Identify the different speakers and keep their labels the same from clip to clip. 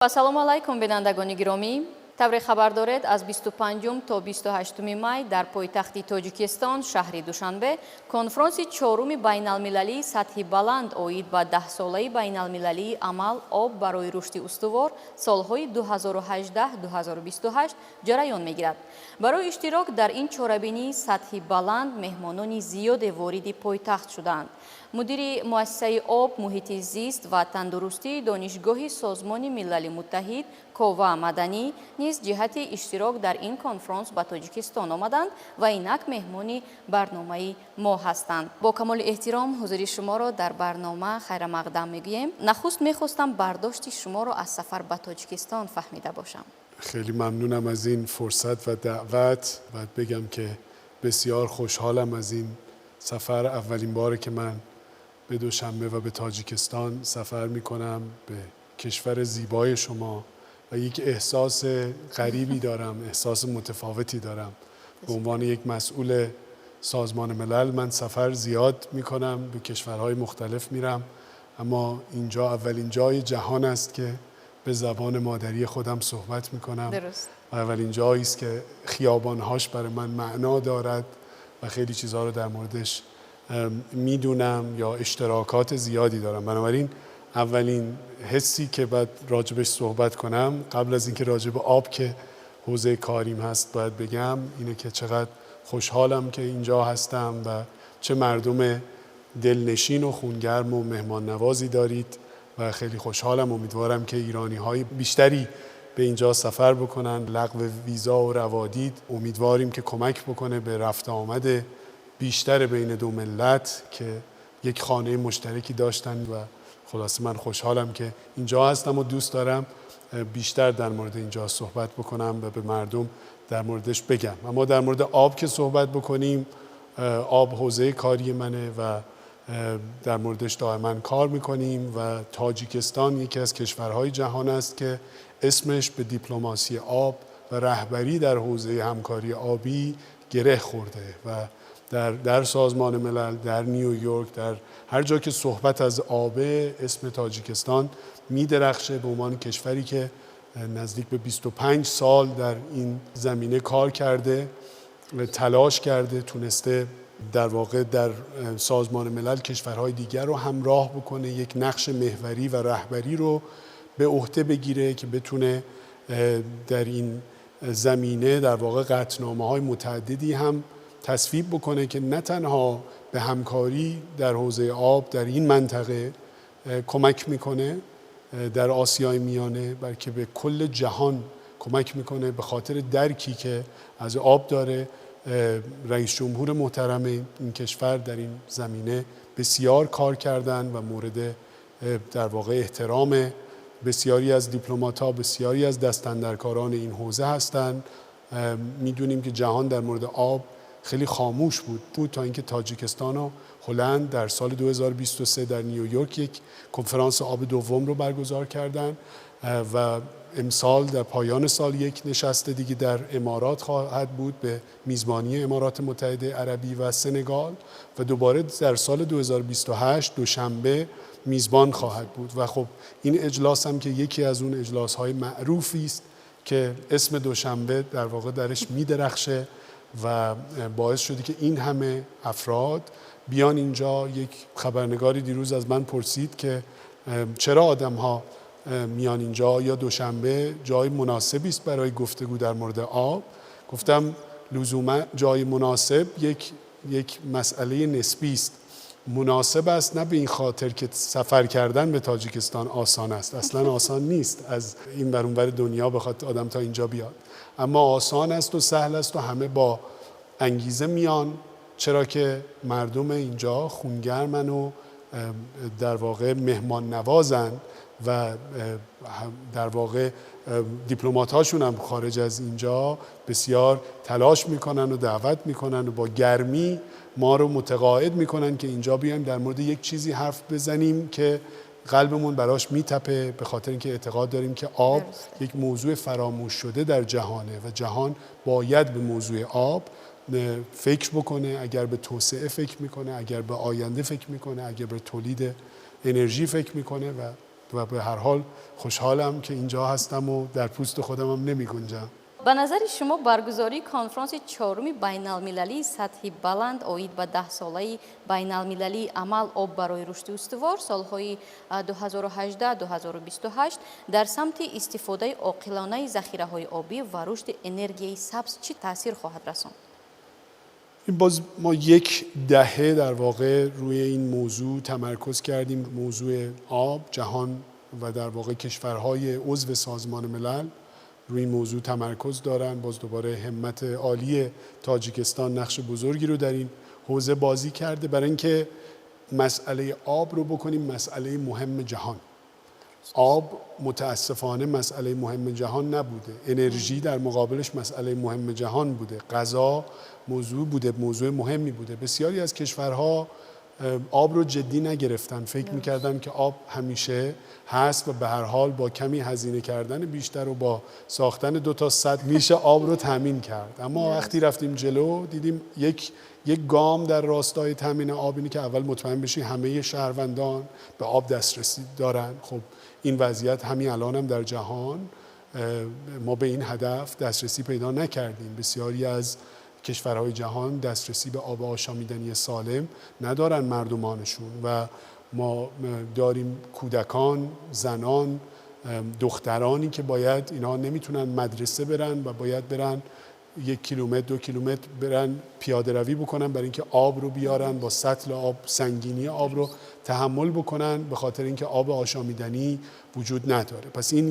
Speaker 1: Ассалому алайкум, бинандагони гиромӣ. Тавре хабар доред, аз 25 то 28 май дар пойтахти Тоҷикистон, шаҳри Душанбе, конфронси чоруми байналмилалии сатҳи баланд оид ба 10-солаи байналмилалии амал «Об барои рушди устувор» солҳои 2018-2028 ҷараён мегирад. Барои иштирок дар ин чорабинии сатҳи баланд меҳмонони зиёде вориди пойтахт шудаанд. Мудири муассисаи об, муҳити зист ва тандурустии Донишгоҳи Созмони Милали Муттаҳид Кова Маданӣ низ ҷиҳати иштирок дар ин конфронс ба Тоҷикистон омаданд ва инак меҳмони барномаи мо ҳастанд. Бо камоли эҳтиром ҳузури шуморо дар барнома хайрамақдам мегӯем. Нахуст мехостам бардошти шуморо аз сафар ба Тоҷикистон фаҳмида бошам.
Speaker 2: خیلی ممنونم از این فرصت و دعوت. باید بگم که بسیار خوشحالم از این سفر. اولین باره که من به دوشنبه و به تاجیکستان سفر میکنم، به کشور زیبای شما، و یک احساس غریبی دارم، احساس متفاوتی دارم. به عنوان یک مسئول سازمان ملل من سفر زیاد میکنم، به کشورهای مختلف میرم، اما اینجا اولین جای جهان است که به زبان مادری خودم صحبت میکنم و اولین جایی است که خیابانهاش برای من معنا دارد و خیلی چیزها رو در موردش میدونم یا اشتراکات زیادی دارم. بنابراین اولین حسی که باید راجبش صحبت کنم، قبل از اینکه راجب آب که حوزه کاریم هست باید بگم، اینه که چقدر خوشحالم که اینجا هستم و چه مردم دلنشین و خونگرم و مهمان نوازی دارید و خیلی خوشحالم. امیدوارم که ایرانی های بیشتری به اینجا سفر بکنن. لغو ویزا و روادید امیدواریم که کمک بکنه به رفت آمد بیشتر بین دو ملت که یک خانه مشترکی داشتن. و خلاصه من خوشحالم که اینجا هستم و دوست دارم بیشتر در مورد اینجا صحبت بکنم و به مردم در موردش بگم. اما در مورد آب که صحبت بکنیم، آب حوزه کاری منه و در موردش دائما کار میکنیم و تاجیکستان یکی از کشورهای جهان است که اسمش به دیپلماسی آب و رهبری در حوزه همکاری آبی گره خورده و در سازمان ملل، در نیویورک، در هر جا که صحبت از آبه، اسم تاجیکستان میدرخشه، به عنوان کشوری که نزدیک به 25 سال در این زمینه کار کرده، تلاش کرده، تونسته در واقع در سازمان ملل کشورهای دیگر رو همراه بکنه، یک نقش محوری و رهبری رو به عهده بگیره که بتونه در این زمینه در واقع قطعنامه های متعددی هم تصویب بکنه که نه تنها به همکاری در حوزه آب در این منطقه کمک میکنه، در آسیای میانه، بلکه به کل جهان کمک میکنه، به خاطر درکی که از آب داره. رئیس جمهور محترم این کشور در این زمینه بسیار کار کردن و مورد در واقع احترام بسیاری از دیپلمات‌ها، بسیاری از دست‌اندرکاران این حوزه هستند. میدونیم که جهان در مورد آب خیلی خاموش بود تا اینکه تاجیکستان و هلند در سال 2023 در نیویورک یک کنفرانس آب دوم رو برگزار کردند و امسال در پایان سال یک نشست دیگه در امارات خواهد بود به میزبانی امارات متحده عربی و سنگال و دوباره در سال 2028 دوشنبه میزبان خواهد بود. و خب این اجلاس هم که یکی از اون اجلاس های معروفی است که اسم دوشنبه در واقع درش میدرخشه و باعث شده که این همه افراد بیان اینجا. یک خبرنگاری دیروز از من پرسید که چرا آدم ها میان اینجا یا دوشنبه جای مناسبی است برای گفتگو در مورد آب؟ گفتم لزوما جای مناسب یک مسئله نسبی است. مناسب است نه به این خاطر که سفر کردن به تاجیکستان آسان است، اصلا آسان نیست از این ور اون ور دنیا بخواد آدم تا اینجا بیاد، اما آسان است و سهل است و همه با انگیزه میان، چرا که مردم اینجا خونگرمن و در واقع مهمان نوازن و در واقع دیپلمات هاشون هم خارج از اینجا بسیار تلاش میکنن و دعوت میکنن و با گرمی ما رو متقاعد میکنن که اینجا بیایم در مورد یک چیزی حرف بزنیم که قلبمون براش میتپه، به خاطر اینکه اعتقاد داریم که آب یک موضوع فراموش شده در جهانه و جهان باید به موضوع آب فکر بکنه، اگر به توسعه فکر میکنه، اگر به آینده فکر میکنه، اگر به تولید انرژی فکر میکنه و و به هر حال خوشحالم که اینجا هستم و در پوست خودم هم نمی گنجم.
Speaker 1: Ба назари шумо, баргузории конфронси чоруми байналмилалии сатҳи баланд оид ба даҳсолаи байналмилалии амал «Об барои рушди устувор» солҳои 2018-2028 дар самти истифодаи оқилонаи захираҳои обӣ ва рушди энергияи сабз чӣ таъсир хоҳад расонд?
Speaker 2: این باز ما یک دهه در واقع روی این موضوع تمرکز کردیم. موضوع آب، جهان و در واقع کشورهای عضو سازمان ملل روی این موضوع تمرکز دارن. باز دوباره همت عالی تاجیکستان نقش بزرگی رو در این حوزه بازی کرده، برای اینکه مسئله آب رو بکنیم مسئله مهم جهان. آب متاسفانه مسئله مهم جهان نبوده. انرژی در مقابلش مسئله مهم جهان بوده. غذا موضوع بوده، موضوع مهمی بوده. بسیاری از کشورها آب رو جدی نگرفتن، فکر میکردن که آب همیشه هست و به هر حال با کمی هزینه کردن بیشتر و با ساختن دو تا سد میشه آب رو تامین کرد. اما وقتی رفتیم جلو، دیدیم یک گام در راستای تامین آب اینه که اول مطمئن بشی همه شهروندان به آب دسترسی دارن. خب، این وضعیت همین الان هم در جهان ما به این هدف دسترسی پیدا نکردیم. بسیاری از کشورهای جهان دسترسی به آب آشامیدنی سالم ندارن مردمانشون و ما داریم کودکان، زنان، دخترانی که باید اینها نمیتونن مدرسه برن و باید برن 1 کیلومتر، 2 کیلومتر برن پیاده روی بکنن برای اینکه آب رو بیارن، با سطل آب، سنگینی آب رو تحمل بکنن، به خاطر اینکه آب آشامیدنی وجود نداره. پس این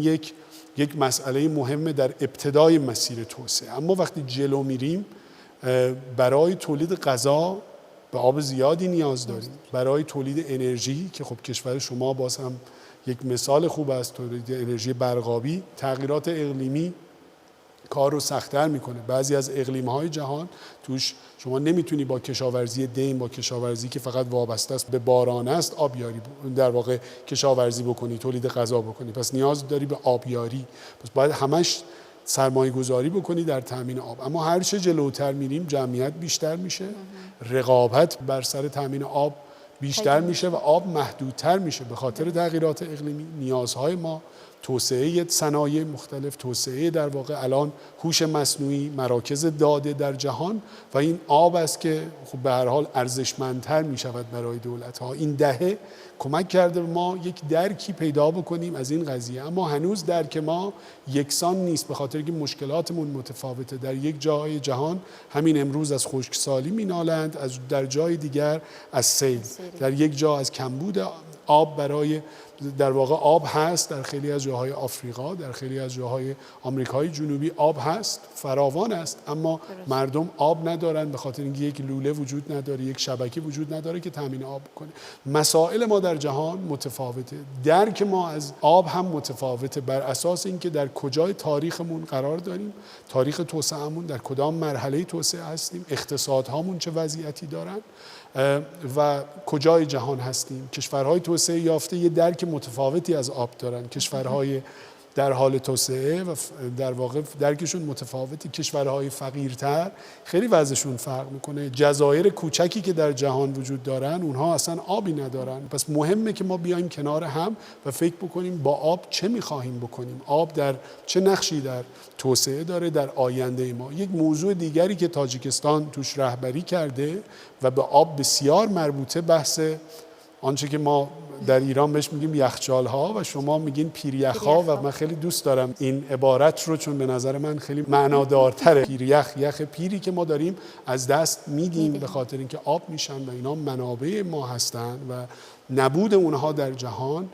Speaker 2: یک مسئله مهمه در ابتدای مسیر توسعه. اما وقتی جلو میریم، برای تولید غذا به آب زیادی نیاز داریم. برای تولید انرژی که خب کشور شما باز هم یک مثال خوب است، تولید انرژی برق‌آبی، تغییرات اقلیمی کار رو سختتر میکنه. بعضی از اقلیم های جهان توش شما نمیتونی با کشاورزی دیم، با کشاورزی که فقط وابسته است به باران است، آبیاری، در واقع کشاورزی بکنی، تولید غذا بکنی. پس نیاز داری به آبیاری. پس باید همش سرمایه گذاری بکنی در تامین آب. اما هر چه جلوتر میریم، جمعیت بیشتر میشه، رقابت بر سر تامین آب بیشتر میشه و آب محدودتر میشه به خاطر تغییرات اقلیمی، نیازهای ما، توسعه صنایع مختلف، توسعه در واقع الان هوش مصنوعی، مراکز داده در جهان و این آب است که خب به هر حال ارزشمندتر می شود برای دولت ها. این دهه کمک کرده ما یک درکی پیدا بکنیم از این قضیه، اما هنوز درک ما یکسان نیست، به خاطر اینکه مشکلاتمون متفاوته. در یک جای جهان همین امروز از خشکسالی مینالند، از در جای دیگر از سیل، در یک جا از کمبود آب، برای در واقع آب هست. در خیلی از جاهای آفریقا، در خیلی از جاهای آمریکای جنوبی آب هست، فراوان است، اما مردم آب ندارن، به خاطر اینکه یک لوله وجود نداره، یک شبکه وجود نداره که تامین آب کنه. مسائل ما در جهان متفاوته، درک ما از آب هم متفاوته بر اساس اینکه در کجای تاریخمون قرار داریم، تاریخ توسعهمون، در کدام مرحله توسعه هستیم، اقتصادهامون چه وضعیتی دارن و کجای جهان هستیم. کشورهای توسعه یافته یه درک متفاوتی از آب دارن، کشورهای در حال توسعه و در واقع درکشون متفاوتی، کشورهای فقیرتر خیلی وضعشون فرق میکنه. جزایر کوچکی که در جهان وجود دارن، اونها اصلا آبی ندارن. پس مهمه که ما بیایم کنار هم و فکر بکنیم با آب چه میخواهیم بکنیم، آب در چه نقشی در توسعه داره در آینده ما. یک موضوع دیگری که تاجیکستان توش رهبری کرده و به آب بسیار مربوطه، بحث آنچه که ما در ایران بهش میگیم یخچال ها و شما میگین پیریخ ها و من خیلی دوست دارم این عبارت رو، چون به نظر من خیلی معنادارتره. پیریخ، یخ پیری که ما داریم از دست میدیم به خاطر اینکه آب میشن و اینا منابع ما هستن و نبود اونها در جهان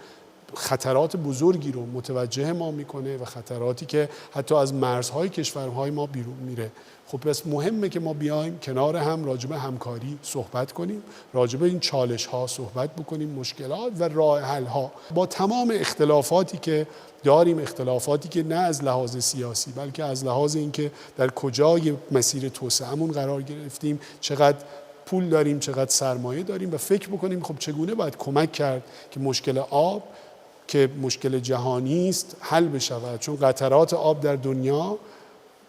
Speaker 2: خطرات بزرگی رو متوجه ما میکنه و خطراتی که حتی از مرزهای کشورهای ما بیرون میره. خب، پس مهمه که ما بیایم کنار هم، راجع به همکاری صحبت کنیم، راجع به این چالش ها صحبت بکنیم، مشکلات و راه حل ها، با تمام اختلافاتی که داریم، اختلافاتی که نه از لحاظ سیاسی، بلکه از لحاظ اینکه در کجای مسیر توسعهمون قرار گرفتیم، چقدر پول داریم، چقدر سرمایه داریم و فکر بکنیم خب چگونه باید کمک کرد که مشکل آب که مشکل جهانی است حل بشود، چون قطرات آب در دنیا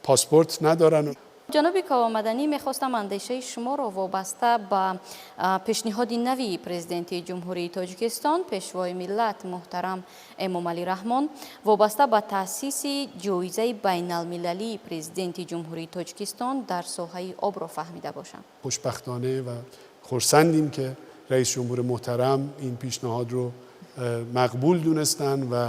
Speaker 2: پاسپورت ندارن.
Speaker 1: Ҷаноби Кова Маданӣ, мехостам андешаи шуморо вобаста ба пешниҳоди нави Президенти Ҷумҳурии Тоҷикистон, Пешвои миллат муҳтарам Эмомалӣ Раҳмон, вобаста ба таъсиси ҷоизаи байналмилалии Президенти Ҷумҳурии Тоҷикистон дар соҳаи обро фаҳмида бошам.
Speaker 2: Хушбахтона ва хурсандем, ки раиси ҷумҳури муҳтарам ин пешниҳод ро мақбул донистанд ва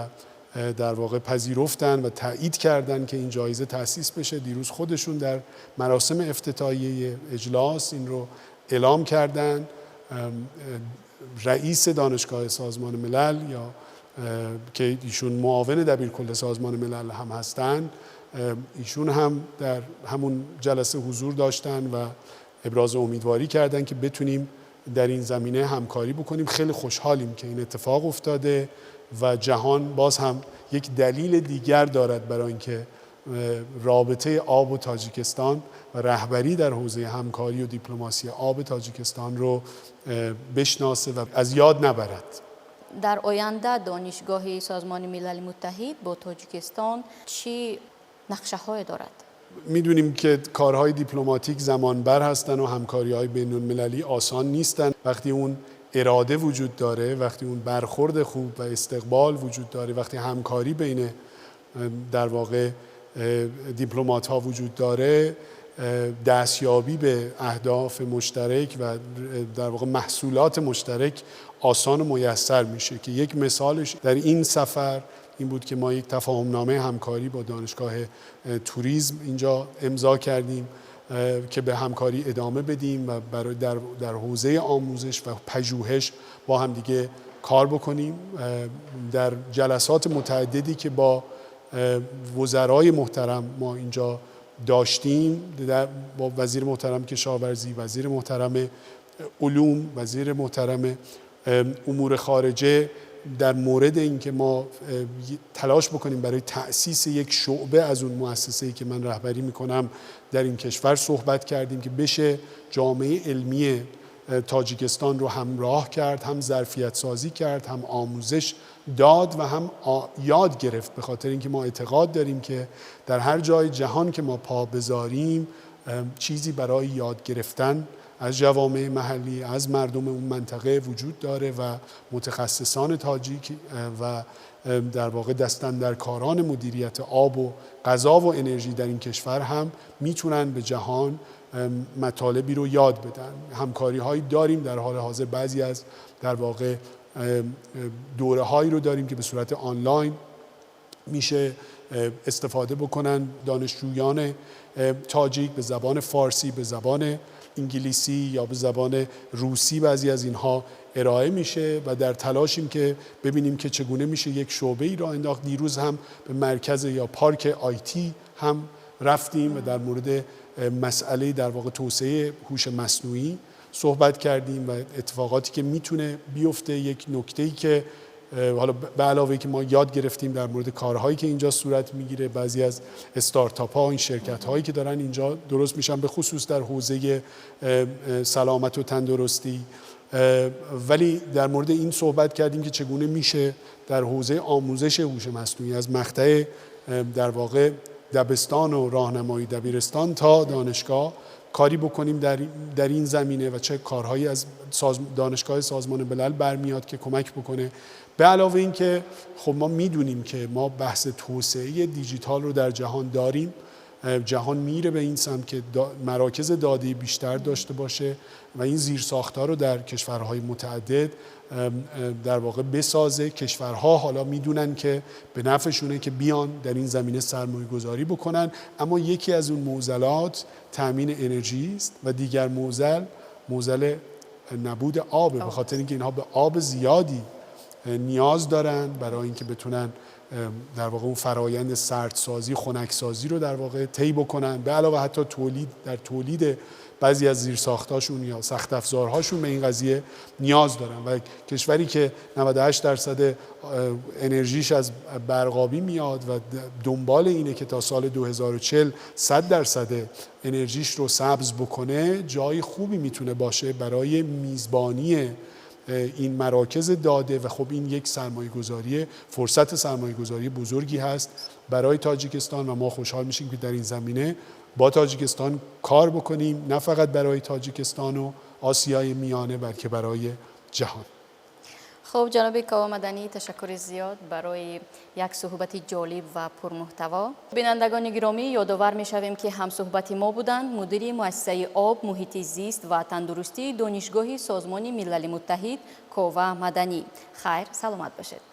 Speaker 2: дар воқеъ пазируфтанд ва таъйид карданд, ки ин ҷоиза таъсис бشه. دیروز خودشون در مراسم افتتاحیه اجلاس این رو اعلام کردند. رئیس دانشگاه سازمان ملل یا که ایشون معاون دبیرکل سازمان ملل هم هستند، ایشون هم در همون جلسه حضور داشتن و ابراز امیدواری کردند که بتونیم در این زمینه همکاری بکنیم. خیلی خوشحالیم که این اتفاق افتاده و جهان باز هم یک دلیل دیگر دارد برای اینکه رابطه آب و تاجیکستان و رهبری در حوزه همکاری و دیپلماسی آب تاجیکستان رو بشناسه و از یاد نبرد.
Speaker 1: Дар оянда Донишгоҳи Созмони Милали Муттаҳид бо Тоҷикистон чӣ нақшаҳое дорад?
Speaker 2: میدونیم که کارهای دیپلماتیک زمانبر هستن و همکاری های بین المللی آسان نیستن. وقتی اون اراده وجود داره، وقتی اون برخورد خوب و استقبال وجود داره، وقتی همکاری بین در واقع دیپلمات ها وجود داره، دستیابی به اهداف مشترک و در واقع محصولات مشترک آسان و میسر میشه که یک مثالش در این سفر این بود که ما یک تفاهمنامه همکاری با دانشگاه توریسم اینجا امضا کردیم که به همکاری ادامه بدیم و برای در حوزه آموزش و پژوهش با هم دیگه کار بکنیم. در جلسات متعددی که با وزرای محترم ما اینجا داشتیم، با وزیر محترم کشاورزی، وزیر محترم علوم، وزیر محترم امور خارجه، در مورد اینکه ما تلاش بکنیم برای تأسیس یک شعبه از اون مؤسسه‌ای که من رهبری میکنم در این کشور صحبت کردیم که بشه جامعه علمی تاجیکستان رو همراه کرد، هم ظرفیت سازی کرد، هم آموزش داد و هم یاد گرفت، به خاطر اینکه ما اعتقاد داریم که در هر جای جهان که ما پا بذاریم چیزی برای یاد گرفتن از جوامع محلی، از مردم اون منطقه وجود داره و متخصصان تاجیک و در واقع دست‌اندرکاران مدیریت آب و غذا و انرژی در این کشور هم میتونن به جهان مطالبی رو یاد بدن. همکاری هایی داریم در حال حاضر، بعضی از در واقع دوره هایی رو داریم که به صورت آنلاین میشه استفاده بکنن دانشجویان تاجیک به زبان فارسی، به زبان انگلیسی یا به زبان روسی بعضی از اینها ارائه میشه و در تلاشیم که ببینیم که چگونه میشه یک شعبه ای را انداخت. دیروز هم به مرکز یا پارک IT هم رفتیم و در مورد مسئله در واقع توسعه هوش مصنوعی صحبت کردیم و اتفاقاتی که میتونه بیفته. یک نکته‌ای که حالا به علاوه که ما یاد گرفتیم در مورد کارهایی که اینجا صورت میگیره، بعضی از استارتاپ ها، این شرکت هایی که دارن اینجا درست میشن، به خصوص در حوزه سلامت و تندرستی، ولی در مورد این صحبت کردیم که چگونه میشه در حوزه آموزش هوش مصنوعی از مقطع در واقع دبستان و راهنمایی دبیرستان تا دانشگاه کاری بکنیم در این زمینه و چه کارهایی از دانشگاه سازمان ملل برمیاد که کمک بکنه. به علاوه این که خب ما میدونیم که ما بحث توسعه دیجیتال رو در جهان داریم، جهان میره به این سمت که مراکز داده بیشتر داشته باشه و این زیرساخت‌ها رو در کشورهای متعدد در واقع بسازه. کشورها حالا میدونن که به نفعشونه که بیان در این زمینه سرمایه گذاری بکنن، اما یکی از اون معضلات تامین انرژی است و دیگر معضل نبود آبه، به خاطر اینکه اینها به آب زیادی نیاز دارن برای اینکه بتونن در واقع اون فرایند سردسازی، خنکسازی رو در واقع طی بکنن. به علاوه حتی در تولید بعضی از زیرساختاشون یا سخت افزارهاشون به این قضیه نیاز دارن و کشوری که 98% انرژیش از برقابی میاد و دنبال اینه که تا سال 2040 100% انرژیش رو سبز بکنه، جای خوبی میتونه باشه برای میزبانی این مراکز داده و خب این یک فرصت سرمایه‌گذاری بزرگی هست برای تاجیکستان و ما خوشحال میشیم که در این زمینه با تاجیکستان کار بکنیم، نه فقط برای تاجیکستان و آسیای میانه، بلکه برای جهان.
Speaker 1: Хуб, ҷаноби Кова Маданӣ, ташаккури зиёд барои як суҳбати ҷолиб ва пурмуҳтаво. Бинандагони гиромӣ, ёдовар мешавем, ки ҳамсуҳбати мо буданд мудири муассисаи об, муҳити зист ва тандурустии Донишгоҳи Созмони Милали Муттаҳид Кова Маданӣ. Хайр, саломат бошед.